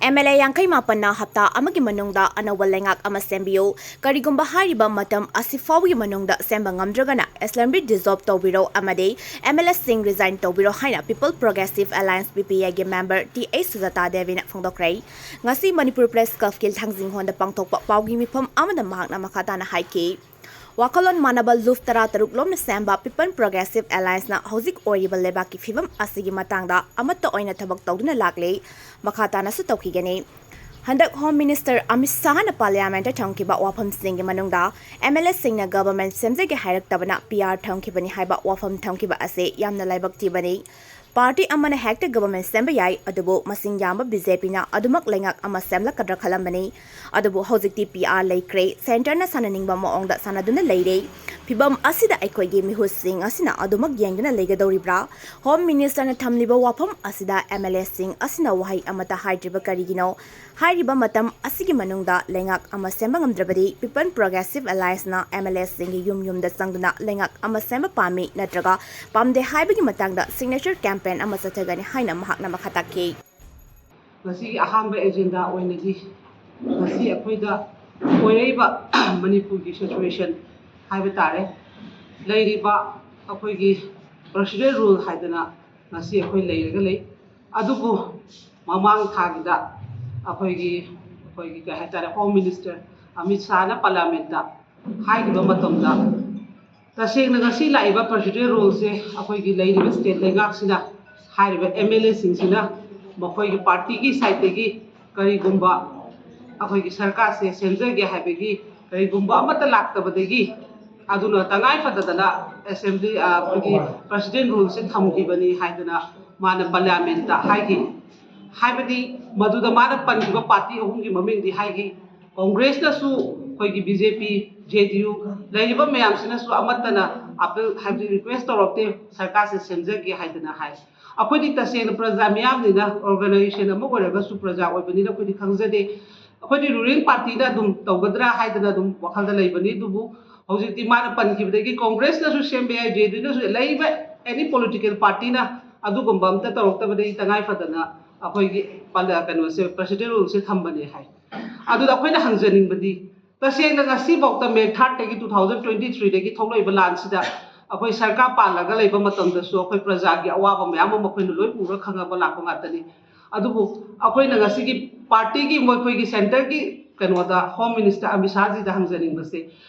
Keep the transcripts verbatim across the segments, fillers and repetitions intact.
M L A ꯌꯥꯡꯈꯩ ꯃꯥꯄꯟꯅ ꯍꯞꯇꯥ ꯑꯃꯒꯤ ꯃꯅꯨꯡꯗ ꯑꯅꯧꯕ ꯂꯩꯉꯥꯛ ꯑꯃ ꯁꯦꯝꯕꯤꯌꯨ꯫ ꯀꯔꯤꯒꯨꯝꯕ ꯍꯥꯏꯔꯤꯕ ꯃꯇꯝ ꯑꯁꯤ ꯐꯥꯎꯕꯒꯤ ꯃꯅꯨꯡꯗ ꯁꯦꯝꯕ ꯉꯝꯗ꯭ꯔꯒꯅ assembly dissolve ꯇꯧꯕꯤꯔꯣ ꯑꯃꯗꯤ ꯑꯦꯝ ꯑꯦꯜ ꯑꯦꯁꯤꯡ resign ꯇꯧꯕꯤꯔꯣ ꯍꯥꯏꯅ People Progressive Alliance, P P A ꯒꯤ member T H ꯁꯨꯖꯥꯇꯥ ꯗꯦꯕꯤꯅ ꯐꯣꯡꯗꯣꯛꯈ꯭ꯔꯦ꯫ ꯉꯁꯤ ꯃꯅꯤꯄꯨꯔ Press Clubꯀꯤ ꯂꯊꯥꯡꯖꯤꯡ ꯍꯣꯜꯗ ꯄꯥꯡꯊꯣꯛꯄ ꯄꯥꯎꯒꯤ ꯃꯤꯐꯝ ꯑꯃꯗ ꯃꯍꯥꯛꯅ ꯃꯈꯥ ꯇꯥꯅ ꯍꯥꯏꯈꯤ꯫ ꯋꯥꯈꯜꯂꯣꯟ ꯃꯥꯟꯅꯕ ꯂꯨꯞ ꯇꯔꯥꯇꯔꯨꯛ ꯂꯣꯝꯅ ꯁꯦꯝꯕ People Progressive Allianceꯅ ꯍꯧꯖꯤꯛ ꯑꯣꯏꯔꯤꯕ ꯂꯩꯕꯥꯛꯀꯤ ꯐꯤꯕꯝ ꯑꯁꯤꯒꯤ ꯃꯇꯥꯡꯗ ꯑꯃꯠꯇ ꯑꯣꯏꯅ ꯊꯕꯛ ꯇꯧꯗꯨꯅ ꯂꯥꯛꯂꯤ꯫ ꯃꯈꯥ ꯇꯥꯅꯁꯨ ꯇꯧꯈꯤꯒꯅꯤ꯫ ꯍꯟꯗꯛ Home Minister ꯑꯃꯤꯠ ꯁꯥꯍꯅ Parliamentꯇ ꯊꯝꯈꯤꯕ ꯋꯥꯐꯝꯁꯤꯡꯒꯤ ꯃꯅꯨꯡꯗ ꯑꯦꯝ ꯑꯦꯜ ꯑꯦꯁꯤꯡꯅ government ꯁꯦꯝꯖꯒꯦ ꯍꯥꯏꯔꯛꯇꯕꯅ P R ꯊꯝꯈꯤꯕꯅꯤ ꯍꯥꯏꯕ ꯋꯥꯐꯝ ꯊꯝꯈꯤꯕ ꯑꯁꯤ ꯌꯥꯝꯅ ꯂꯥꯏꯕꯛ ꯊꯤꯕꯅꯤ꯫ Party ꯑꯃꯅ ꯍꯦꯛꯇ government ꯁꯦꯝꯕ ꯌꯥꯏ, ꯑꯗꯨꯕꯨ ꯃꯁꯤꯡ ꯌꯥꯝꯕ B J Pꯅ ꯑꯗꯨꯃꯛ ꯂꯩꯉꯥꯛ ꯑꯃ ꯁꯦꯝꯂꯛꯀꯗ꯭ꯔꯥ ꯈꯜꯂꯝꯕꯅꯤ꯫ ꯑꯗꯨꯕꯨ ꯍꯧꯖꯤꯛꯇꯤ P R ꯂꯩꯈ꯭ꯔꯦ, centreꯅ ꯁꯥꯟꯅꯅꯤꯡꯕ ꯃꯑꯣꯡꯗ ꯁꯥꯟꯅꯗꯨꯅ ꯂꯩꯔꯦ꯫ ꯐꯤꯚꯝ ꯑꯁꯤꯗ ꯑꯩꯈꯣꯏꯒꯤ ꯃꯤꯍꯨꯠꯁꯤꯡ ꯑꯁꯤꯅ ꯑꯗꯨꯃꯛ ꯌꯦꯡꯗꯨꯅ ꯂꯩꯒꯗꯧꯔꯤꯕ꯭ꯔꯥ? Home Ministerꯅ ꯊꯝꯂꯤꯕ ꯋꯥꯐꯝ ꯑꯁꯤꯗ ꯑꯦꯝ ꯑꯦꯜ ꯑꯦꯁꯤꯡ ꯑꯁꯤꯅ ꯋꯥꯍꯩ ꯑꯃꯠꯇ ꯍꯥꯏꯗ꯭ꯔꯤꯕ ꯀꯔꯤꯒꯤꯅꯣ? ꯍꯥꯏꯔꯤꯕ ꯃꯇꯝ ꯑꯁꯤꯒꯤ ꯃꯅꯨꯡꯗ ꯂꯩꯉꯥꯛ ꯑꯃ ꯁꯦꯝꯕ ꯉꯝꯗ꯭ꯔꯕꯗꯤ People Progressive Allianceꯅ ꯑꯦꯝ ꯑꯦꯜ ꯑꯦꯁꯤꯡꯒꯤ ꯌꯨꯝ ꯌꯨꯝꯗ ꯆꯪꯗꯨꯅ ꯂꯩꯉꯥꯛ ꯑꯃ ꯁꯦꯝꯕ ꯄꯥꯝꯃꯤ ꯅꯠꯇ꯭ꯔꯒ ꯄꯥꯝꯗꯦ ꯍꯥꯏꯕꯒꯤ ꯃꯇꯥꯡꯗ signature campaign ꯑꯃ ꯆꯠꯊꯒꯅꯤ ꯍꯥꯏꯅ ꯃꯍꯥꯛꯅ ꯃꯈꯥ ꯇꯥꯈꯤ꯫ ꯉꯁꯤꯒꯤ ꯑꯍꯥꯟꯕ agenda ꯑꯣꯏꯅꯗꯤ ꯉꯁꯤ ꯑꯩꯈꯣꯏꯗ ꯑꯣꯏꯔꯛꯏꯕ ꯃꯅꯤꯄꯨꯔꯒꯤ situation ꯍꯥꯏꯕ ꯇꯥꯔꯦ, ꯂꯩꯔꯤꯕ ꯑꯩꯈꯣꯏꯒꯤ President Rule ꯍꯥꯏꯗꯅ ꯉꯁꯤ ꯑꯩꯈꯣꯏ ꯂꯩꯔꯒ ꯂꯩ꯫ ꯑꯗꯨꯕꯨ ꯃꯃꯥꯡ ꯊꯥꯒꯤꯗ ꯑꯩꯈꯣꯏꯒꯤ, ꯑꯩꯈꯣꯏꯒꯤ ꯀꯩ ꯍꯥꯏꯇꯥꯔꯦ, Home Minister ꯑꯃꯤꯠ ꯁꯥꯍꯅ Parliamentꯇ ꯍꯥꯏꯈꯤꯕ ꯃꯇꯝꯗ, ꯇꯁꯦꯡꯅ ꯉꯁꯤ ꯂꯥꯛꯏꯕ President Ruleꯁꯦ ꯑꯩꯈꯣꯏꯒꯤ ꯂꯩꯔꯤꯕ state ꯂꯩꯉꯥꯛꯁꯤꯅ, ꯍꯥꯏꯔꯤꯕ M L Aꯁꯤꯡꯁꯤꯅ ꯃꯈꯣꯏꯒꯤ partyꯒꯤ sideꯇꯒꯤ ꯀꯔꯤꯒꯨꯝꯕ ꯑꯩꯈꯣꯏꯒꯤ ꯁꯔꯀꯥꯔꯁꯦ ꯁꯦꯝꯖꯒꯦ ꯍꯥꯏꯕꯒꯤ ꯀꯔꯤꯒꯨꯝꯕ ꯑꯃꯠꯇ ꯂꯥꯛꯇꯕꯗꯒꯤ, ꯑꯗꯨꯅ ꯇꯉꯥꯏ ꯐꯗꯗꯅ assembly, ꯑ, ꯑꯩꯈꯣꯏꯒꯤ President Ruleꯁꯦ ꯊꯝꯈꯤꯕꯅꯤ ꯍꯥꯏꯗꯅ ꯃꯥꯅ Parliamentꯇ ꯍꯥꯏꯈꯤ꯫ ꯍꯥꯏꯕꯗꯤ ꯃꯗꯨꯗ ꯃꯥꯅ ꯄꯟꯈꯤꯕ party ꯑꯍꯨꯝꯒꯤ ꯃꯃꯤꯡꯗꯤ ꯍꯥꯏꯈꯤ꯫ Congressꯅꯁꯨ, ꯑꯩꯈꯣꯏꯒꯤ B J P, J D U, ꯂꯩꯔꯤꯕ ꯃꯌꯥꯝꯁꯤꯅꯁꯨ ꯑꯃꯠꯇꯅ appeal, ꯍꯥꯏꯕꯗꯤ request ꯇꯧꯔꯛꯇꯦ ꯁꯔꯀꯥꯔꯁꯦ ꯁꯦꯝꯖꯒꯦ ꯍꯥꯏꯗꯅ ꯍꯥꯏ꯫ ꯑꯩꯈꯣꯏꯗꯤ ꯇꯁꯦꯡꯅ ꯄ꯭ꯔꯖꯥ ꯃꯤꯌꯥꯝꯅꯤꯅ, organization ꯑꯃ ꯑꯣꯏꯔꯒꯁꯨ ꯄ꯭ꯔꯖꯥ ꯑꯣꯏꯕꯅꯤꯅ ꯑꯩꯈꯣꯏꯗꯤ ꯈꯪꯖꯗꯦ꯫ ꯑꯩꯈꯣꯏꯗꯤ ruling partyꯅ ꯑꯗꯨꯝ ꯇꯧꯒꯗ꯭ꯔꯥ ꯍꯥꯏꯗꯅ ꯑꯗꯨꯝ ꯋꯥꯈꯜꯗ ꯂꯩꯕꯅꯤ꯫ ꯑꯗꯨꯕꯨ ꯍꯧꯖꯤꯛꯇꯤ ꯃꯥꯅ ꯄꯟꯈꯤꯕꯗꯒꯤ Congressꯅꯁꯨ ꯁꯦꯝꯕ ꯌꯥꯏ, J D Uꯅꯁꯨ, ꯂꯩꯔꯤꯕ any political partyꯅ ꯑꯗꯨꯒꯨꯝꯕ ꯑꯝꯇ ꯇꯧꯔꯛꯇꯕꯗꯒꯤ ꯇꯉꯥꯏ ꯐꯗꯅ ꯑꯩꯈꯣꯏꯒꯤ ꯄꯥꯟꯗ ꯀꯩꯅꯣꯁꯦ, ꯄ꯭ꯔꯦꯁꯤꯗꯦꯟ ꯔꯨꯜꯁꯦ ꯊꯝꯕꯅꯦ ꯍꯥꯏ꯫ ꯑꯗꯨꯗ ꯑꯩꯈꯣꯏꯅ ꯍꯪꯖꯅꯤꯡꯕꯗꯤ, ꯇꯁꯦꯡꯅ ꯉꯁꯤꯐꯥꯎꯗ ꯃꯦ ꯊꯥꯔꯠꯇꯒꯤ ꯇꯨ ꯊꯥꯎꯖꯟ ꯇ꯭ꯋꯦꯟꯇꯤ ꯊ꯭ꯔꯤꯗꯒꯤ ꯊꯣꯛꯂꯛꯏꯕ ꯂꯥꯟꯁꯤꯗ ꯑꯩꯈꯣꯏ ꯁꯔꯀꯥꯔ ꯄꯥꯜꯂꯒ ꯂꯩꯕ ꯃꯇꯝꯗꯁꯨ ꯑꯩꯈꯣꯏ ꯄ꯭ꯔꯖꯥꯒꯤ ꯑꯋꯥꯕ ꯃꯌꯥꯝ ꯑꯃ ꯑꯩꯈꯣꯏꯅ ꯂꯣꯏ ꯎꯔ ꯈꯪꯉꯕ ꯂꯥꯛꯄ ꯉꯥꯛꯇꯅꯤ꯫ ꯑꯗꯨꯕꯨ ꯑꯩꯈꯣꯏꯅ ꯉꯁꯤꯒꯤ ꯄꯥꯔꯇꯤꯒꯤ, ꯃꯈꯣꯏꯒꯤ ꯁꯦꯟꯇꯔꯒꯤ ꯀꯩꯅꯣꯗ, ꯍꯣꯝ ꯃꯤꯅꯤꯁꯇꯔ ꯑꯃꯤꯠ ꯁꯥꯍꯖꯤꯗ ꯍꯪꯖꯅꯤꯡꯕꯁꯦ,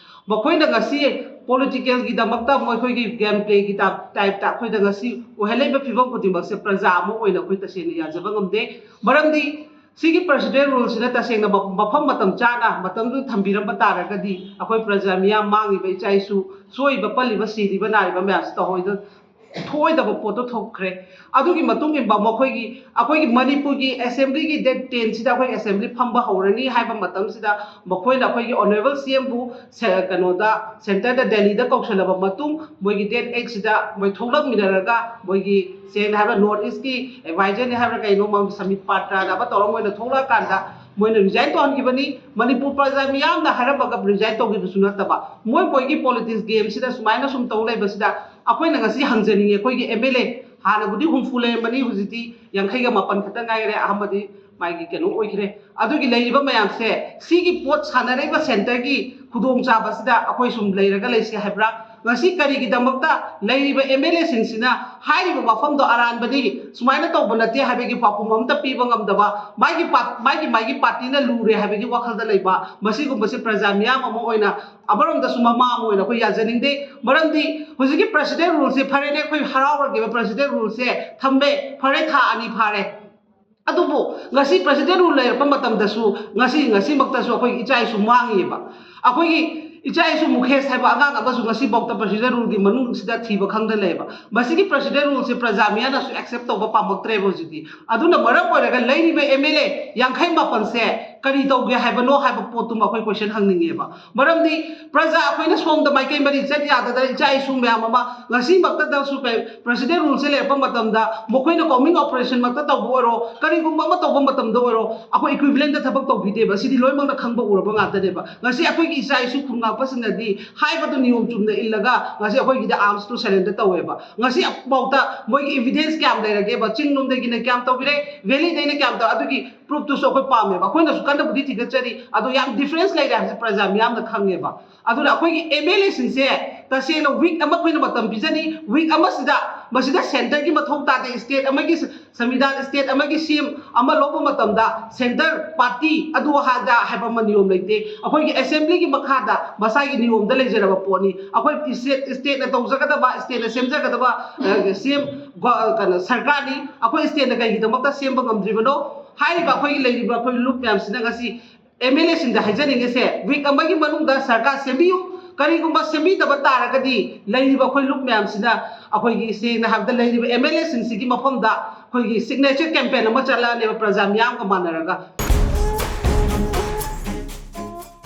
ꯃꯈꯣꯏꯅ ꯉꯁꯤ ꯄꯣꯂꯤꯇꯤꯀꯦꯜꯒꯤꯗꯃꯛꯇ ꯃꯈꯣꯏꯒꯤ ꯒꯦꯝ ꯄ꯭ꯂꯦꯒꯤ ꯇꯥꯏꯞ-, ꯇꯥꯏꯞꯇ ꯑꯩꯈꯣꯏꯗ ꯉꯁꯤ ꯑꯣꯏꯍꯜꯂꯛꯏꯕ ꯐꯤꯕꯝ ꯈꯨꯗꯤꯡꯃꯛꯁꯦ ꯄ꯭ꯔꯖꯥ ꯑꯃ ꯑꯣꯏꯅ ꯑꯩꯈꯣꯏ ꯇꯁꯦꯡꯅ ꯌꯥꯖꯕ ꯉꯝꯗꯦ꯫ ꯃꯔꯝꯗꯤ ꯁꯤꯒꯤ ꯄ꯭ꯔꯦꯁꯤꯗꯦꯟ ꯔꯨꯜꯁꯤꯅ ꯇꯁꯦꯡꯅ ꯃ-, ꯃꯐꯝ ꯃꯇꯝ ꯆꯥꯅ ꯃꯇꯝꯗꯨꯗ ꯊꯝꯕꯤꯔꯝꯕ ꯇꯥꯔꯒꯗꯤ ꯑꯩꯈꯣꯏ ꯄ꯭ꯔꯖꯥ ꯃꯤꯌꯥꯝ, ꯃꯥꯡꯉꯤꯕ ꯏꯆꯥ ꯏꯁꯨ, ꯁꯣꯛꯏꯕ ꯄꯜꯂꯤꯕ ꯁꯤꯔꯤꯕ ꯅꯥꯔꯤꯕ ꯃꯌꯥꯝꯁꯤ ꯇꯧꯍꯣꯏꯗ-, ꯊꯣꯛꯑꯣꯏꯗꯕ ꯄꯣꯠꯇꯣ ꯊꯣꯛꯈ꯭ꯔꯦ꯫ ꯑꯗꯨꯒꯤ ꯃꯇꯨꯡ ꯏꯟꯕ ꯃꯈꯣꯏꯒꯤ, ꯑꯩꯈꯣꯏꯒꯤ ꯃꯅꯤꯄꯨꯔꯒꯤ ꯑꯦꯁꯦꯝꯕ꯭ꯂꯤꯒꯤ ꯗꯦꯠ ꯇꯦꯟꯁꯤꯗ ꯑꯩꯈꯣꯏ ꯑꯦꯁꯦꯝꯕ꯭ꯂꯤ ꯐꯝꯕ ꯍꯧꯔꯅꯤ ꯍꯥꯏꯕ ꯃꯇꯝꯁꯤꯗ ꯃꯈꯣꯏꯅ ꯑꯩꯈꯣꯏꯒꯤ ꯑꯣꯅꯔꯦꯕꯜ ꯁꯤ ꯑꯦꯝꯕꯨ ꯁꯦ-, ꯀꯩꯅꯣꯗ, ꯁꯦꯟꯇꯔꯗ, ꯗꯦꯜꯂꯤꯗ ꯀꯧꯁꯜꯂꯕ ꯃꯇꯨꯡ ꯃꯣꯏꯒꯤ ꯗꯦꯠ ꯑꯩꯠꯁꯤꯗ ꯃꯣꯏ ꯊꯣꯛꯂꯛꯃꯤꯟꯅꯔꯒ ꯃꯣꯏꯒꯤ, ꯁꯦꯡꯅ ꯍꯥꯏꯕ, ꯅꯣꯔꯠ ꯏꯁꯀꯤ ꯑꯦꯗꯚꯥꯏꯖꯔꯅꯤ ꯍꯥꯏꯕ꯭ꯔꯥ ꯀꯩꯅꯣ, ꯃꯣꯏ ꯁꯃꯤꯠ ꯄꯥꯇ꯭ꯔꯅ ꯑꯃ ꯇꯧꯔꯒ ꯃꯣꯏꯅ ꯊꯣꯛꯂꯛꯑꯀꯥꯟꯗ ꯃꯣꯏꯅ ꯔꯤꯖꯥꯏꯟ ꯇꯧꯍꯟꯈꯤꯕꯅꯤ꯫ ꯃꯅꯤꯄꯨꯔ ꯄ꯭ꯔꯖꯥ ꯃꯤꯌꯥꯝꯅ ꯍꯥꯏꯔꯝꯃꯒ ꯔꯤꯖꯥꯏꯟ ꯇꯧꯈꯤꯕꯁꯨ ꯅꯠꯇꯕ, ꯃꯣꯏ ꯃꯣꯏꯒꯤ ꯄꯣꯂꯤꯇꯤꯛꯁ ꯒꯦꯝꯁꯤꯗ ꯁꯨꯃꯥꯏꯅ ꯁꯨꯝ ꯇꯧ ꯂꯩꯕꯁꯤꯗ ꯑꯩꯈꯣꯏꯅ ꯉꯁꯤ ꯍꯪꯖꯅꯤꯡꯉꯤ, ꯑꯩꯈꯣꯏꯒꯤ ꯑꯦꯝ ꯑꯦꯜ ꯑꯦ, ꯍꯥꯟꯅꯕꯨꯗꯤ ꯍꯨꯝꯐꯨ ꯂꯩꯔꯝꯕꯅꯤ, ꯍꯧꯖꯤꯛꯇꯤ ꯌꯥꯡꯈꯩꯒ ꯃꯥꯄꯟ ꯈꯛꯇ ꯉꯥꯏꯔꯦ, ꯑꯍꯥꯟꯕꯗꯤ ꯃꯥꯒꯤ ꯀꯩꯅꯣ ꯑꯣꯏꯈ꯭ꯔꯦ꯫ ꯑꯗꯨꯒꯤ ꯂꯩꯔꯤꯕ ꯃꯌꯥꯝꯁꯦ, ꯁꯤꯒꯤ ꯄꯣꯠ ꯁꯥꯟꯅꯔꯤꯕ ꯁꯦꯟꯇꯔꯒꯤ ꯈꯨꯗꯣꯡꯆꯥꯕꯁꯤꯗ ꯑꯩꯈꯣꯏ ꯁꯨꯝ ꯂꯩꯔꯒ ꯂꯩꯁꯤ ꯍꯥꯏꯕ꯭ꯔꯥ? ꯉꯁꯤ ꯀꯔꯤꯒꯤꯗꯃꯛꯇ ꯂꯩꯔꯤꯕ ꯑꯦꯝ ꯑꯦꯜ ꯑꯦꯁꯤꯡꯁꯤꯅ ꯍꯥꯏꯔꯤꯕ ꯋꯥꯐꯝꯗꯣ ꯑꯔꯥꯟꯕꯅꯤ, ꯁꯨꯃꯥꯏꯅ ꯇꯧꯕ ꯅꯠꯇꯦ ꯍꯥꯏꯕꯒꯤ ꯄꯥꯎꯈꯨꯝ ꯑꯃꯇ ꯄꯤꯕ ꯉꯝꯗꯕ, ꯃꯥꯒꯤ ꯄꯥ-, ꯃꯥꯒꯤ, ꯃꯥꯒꯤ ꯄꯥꯔꯇꯤꯅ ꯂꯨꯔꯦ ꯍꯥꯏꯕꯒꯤ ꯋꯥꯈꯜꯗ ꯂꯩꯕ, ꯃꯁꯤꯒꯨꯝꯕꯁꯦ ꯄ꯭ꯔꯖꯥ ꯃꯤꯌꯥꯝ ꯑꯃ ꯑꯣꯏꯅ ꯑꯃꯔꯣꯝꯗꯁꯨ ꯃꯃꯥ ꯑꯃ ꯑꯣꯏꯅ ꯑꯩꯈꯣꯏ ꯌꯥꯖꯅꯤꯡꯗꯦ꯫ ꯃꯔꯝꯗꯤ ꯍꯧꯖꯤꯛꯀꯤ ꯄ꯭ꯔꯦꯁꯤꯗꯦꯟ ꯔꯨꯜꯁꯦ, ꯐꯔꯦꯅꯦ, ꯑꯩꯈꯣꯏ ꯍꯔꯥꯎꯔꯒꯦꯕ, ꯄ꯭ꯔꯦꯁꯤꯗꯦꯟ ꯔꯨꯜꯁꯦ ꯊꯝꯃꯦ, ꯐꯔꯦ, ꯊꯥ ꯑꯅꯤ ꯐꯥꯔꯦ꯫ ꯑꯗꯨꯕꯨ ꯉꯁꯤ ꯄ꯭ꯔꯦꯁꯤꯗꯦꯟ ꯔꯨꯜ ꯂꯩꯔꯛꯄ ꯃꯇꯝꯗꯁꯨ, ꯉꯁꯤ, ꯉꯁꯤꯃꯛꯇꯁꯨ ꯑꯩꯈꯣꯏꯒꯤ ꯏꯆꯥ ꯏꯁꯨ ꯃꯥꯡꯉꯤꯑꯕ꯫ ꯑꯩꯈꯣꯏꯒꯤ ꯏꯆꯥ ꯏꯁꯨ ꯃꯨꯈꯦꯁ ꯍꯥꯏꯕ ꯑꯉꯥꯡ ꯑꯃꯁꯨ ꯉꯁꯤꯐꯥꯎꯗ ꯄ꯭ꯔꯦꯁꯤꯗꯦꯟ ꯔꯨꯜꯒꯤ ꯃꯅꯨꯡꯁꯤꯗ ꯊꯤꯕ ꯈꯪꯗ ꯂꯩꯌꯦꯕ꯫ ꯃꯁꯤꯒꯤ ꯄ꯭ꯔꯦꯁꯤꯗꯦꯟ ꯔꯨꯜꯁꯦ ꯄ꯭ꯔꯖꯥ ꯃꯤꯌꯥꯝꯅꯁꯨ ꯑꯦꯛꯁꯦꯞ ꯇꯧꯕ ꯄꯥꯝꯃꯛꯇ꯭ꯔꯦꯕ ꯍꯧꯖꯤꯛꯇꯤ꯫ ꯑꯗꯨꯅ ꯃꯔꯝ ꯑꯣꯏꯔꯒ ꯂꯩꯔꯤꯕ ꯑꯦꯝ ꯑꯦꯜ ꯑꯦ ꯌꯥꯡꯈꯩ ꯃꯥꯄꯟꯁꯦ ꯀꯔꯤ ꯇꯧꯒꯦ ꯍꯥꯏꯕꯅꯣ ꯍꯥꯏꯕ ꯄꯣꯠꯇꯨꯃ ꯑꯩꯈꯣꯏ ꯀꯣꯏꯁꯟ ꯍꯪꯅꯤꯡꯉꯦꯕ꯫ ꯃꯔꯝꯗꯤ ꯄ꯭ꯔꯖꯥ ꯑꯩꯈꯣꯏꯅ ꯁꯣꯝꯗ ꯃꯥꯏꯀꯩ ꯃꯔꯤ ꯆꯠ ꯌꯥꯗꯗꯅ ꯏꯆꯥ ꯏꯁꯨ ꯃꯌꯥꯝ ꯑꯃ ꯉꯁꯤꯃꯛꯇꯗꯁꯨ ꯄ꯭ꯔꯦꯁꯤꯗꯦꯟ ꯔꯨꯜꯁꯦ ꯂꯩꯔꯛꯄ ꯃꯇꯝꯗ ꯃꯈꯣꯏꯅ ꯀꯣꯃꯤꯡ ꯑꯣꯄꯔꯦꯁꯟꯃꯛꯇ ꯇꯧꯕ ꯑꯣꯏꯔꯣ, ꯀꯔꯤꯒꯨꯝꯕ ꯑꯃ ꯇꯧꯕ ꯃꯇꯝꯗ ꯑꯣꯏꯔꯣ, ꯑꯩꯈꯣꯏ ꯏꯀ꯭ꯋꯤꯚꯤꯂꯦꯟꯗ ꯊꯕꯛ ꯇꯧꯕꯤꯗꯦꯕ꯫ ꯁꯤꯗꯤ ꯂꯣꯏꯅꯃꯛꯅ ꯈꯪꯕ ꯎꯔꯕ ꯉꯥꯛꯇꯅꯦꯕ꯫ ꯉꯁꯤ ꯑꯩꯈꯣꯏꯒꯤ ꯏꯆꯥ ꯏꯁꯨ ꯈꯨꯟ ꯉꯥꯛꯄꯁꯤꯡꯅꯗꯤ ꯍꯥꯏꯕꯗꯨ ꯅꯤꯌꯣꯝ ꯆꯨꯝꯅ ꯏꯜꯂꯒ ꯉꯁꯤ ꯑꯩꯈꯣꯏꯒꯤꯗꯤ ꯑꯥꯔꯝꯁꯇꯨ ꯁꯔꯦꯟꯗꯔ ꯇꯧꯋꯦꯕ꯫ ꯉꯁꯤ ꯐꯥꯎꯗ ꯃꯣꯏꯒꯤ ꯏꯚꯤꯗꯦꯟꯁ ꯀꯌꯥꯝ ꯂꯩꯔꯒꯦꯕ? ꯆꯤꯡꯂꯣꯝꯗꯒꯤꯅ ꯀꯌꯥꯝ ꯇꯧꯕꯤꯔꯦ, ꯚꯦꯂꯤꯗꯩꯅ ꯀꯌꯥꯝ ꯇꯧ, ꯑꯗꯨꯒꯤ ꯄ꯭ꯔꯨꯐꯇꯨꯁꯨ ꯑꯩꯈꯣꯏ ꯄꯥꯝꯃꯦꯕ꯫ ꯑꯩꯈꯣꯏꯅꯁꯨ ꯀꯟꯅꯕꯨꯗꯤ ꯊꯤꯒꯠꯆꯔꯤ, ꯑꯗꯣ ꯌꯥꯝ ꯗꯤꯐꯔꯦꯟꯁ ꯂꯩꯔꯦ ꯍꯥꯏꯕꯁꯦ ꯄ꯭ꯔꯖꯥ ꯃꯤꯌꯥꯝꯅ ꯈꯪꯉꯦꯕ꯫ ꯑꯗꯨꯅ ꯑꯩꯈꯣꯏꯒꯤ ꯑꯦꯝ ꯑꯦꯜ ꯑꯦꯁꯤꯡꯁꯦ ꯇꯁꯦꯡꯅ ꯋꯤꯛ ꯑꯃ ꯑꯩꯈꯣꯏꯅ ꯃꯇꯝ ꯄꯤꯖꯅꯤ꯫ ꯋꯤꯛ ꯑꯃꯁꯤꯗ ꯃꯁꯤꯗ ꯁꯦꯟꯇꯔꯒꯤ ꯃꯊꯧ ꯇꯥꯗꯦ꯫ ꯁ꯭ꯇꯦꯠ ꯑꯃꯒꯤ ꯁꯪꯕꯤꯙꯥꯟ, ꯁ꯭ꯇꯦꯠ ꯑꯃꯒꯤ ꯁꯤ ꯑꯦꯝ ꯑꯃ ꯂꯧꯕ ꯃꯇꯝꯗ ꯁꯦꯟꯇꯔ ꯄꯥꯔꯇꯤ ꯑꯗꯨ ꯑꯗꯥ ꯍꯥꯏꯕ ꯑꯃ ꯅꯤꯌꯣꯝ ꯂꯩꯇꯦ꯫ ꯑꯩꯈꯣꯏꯒꯤ ꯑꯦꯁꯦꯝꯕ꯭ꯂꯤꯒꯤ ꯃꯈꯥꯗ ꯃꯁꯥꯒꯤ ꯅꯤꯌꯣꯝꯗ ꯂꯩꯖꯔꯕ ꯄꯣꯠꯅꯤ꯫ ꯑꯩꯈꯣꯏ ꯁ꯭ꯇꯦꯠ, ꯁ꯭ꯇꯦꯠꯅ ꯇꯧꯖꯒꯗꯕ, ꯁ꯭ꯇꯦꯠꯅ ꯁꯦꯝꯖꯒꯗꯕ ꯁꯤ ꯑꯦꯝ ꯀꯩꯅꯣ ꯁꯔꯀꯥꯔꯅꯤ꯫ ꯑꯩꯈꯣꯏ ꯁ꯭ꯇꯦꯠꯅ ꯀꯩꯒꯤꯗꯃꯛꯇ ꯁꯦꯝꯕ ꯉꯝꯗ꯭ꯔꯤꯕꯅꯣ? ꯍꯥꯏꯔꯤꯕ ꯑꯩꯈꯣꯏꯒꯤ ꯂꯩꯔꯤꯕ ꯑꯩꯈꯣꯏ ꯂꯨꯞ ꯃꯌꯥꯝꯁꯤꯅ ꯉꯁꯤ ꯑꯦꯝ ꯑꯦꯜ ꯑꯦꯁꯤꯡꯗ ꯍꯥꯏꯖꯅꯤꯡꯉꯤꯁꯦ, ꯋꯤꯛ ꯑꯃꯒꯤ ꯃꯅꯨꯡꯗ ꯁꯔꯀꯥꯔ ꯁꯦꯝꯕꯤꯌꯨ꯫ ꯀꯔꯤꯒꯨꯝꯕ ꯁꯦꯝꯕꯤꯗꯕ ꯇꯥꯔꯒꯗꯤ ꯂꯩꯔꯤꯕ ꯑꯩꯈꯣꯏ ꯂꯨꯞ ꯃꯌꯥꯝꯁꯤꯅ, ꯑꯩꯈꯣꯏꯒꯤ ꯁꯦꯡꯅ ꯍꯥꯏꯕꯗ ꯂꯩꯔꯤꯕ ꯑꯦꯝ ꯑꯦꯜ ꯑꯦꯁꯤꯡꯁꯤꯒꯤ ꯃꯐꯝꯗ ꯑꯩꯈꯣꯏꯒꯤ ꯁꯤꯒꯅꯦꯆꯔ ꯀꯦꯝꯄꯦꯟ ꯑꯃ ꯆꯠꯂꯛꯑꯅꯦꯕ ꯄ꯭ꯔꯖꯥ ꯃꯤꯌꯥꯝꯒ ꯃꯥꯟꯅꯔꯒ꯫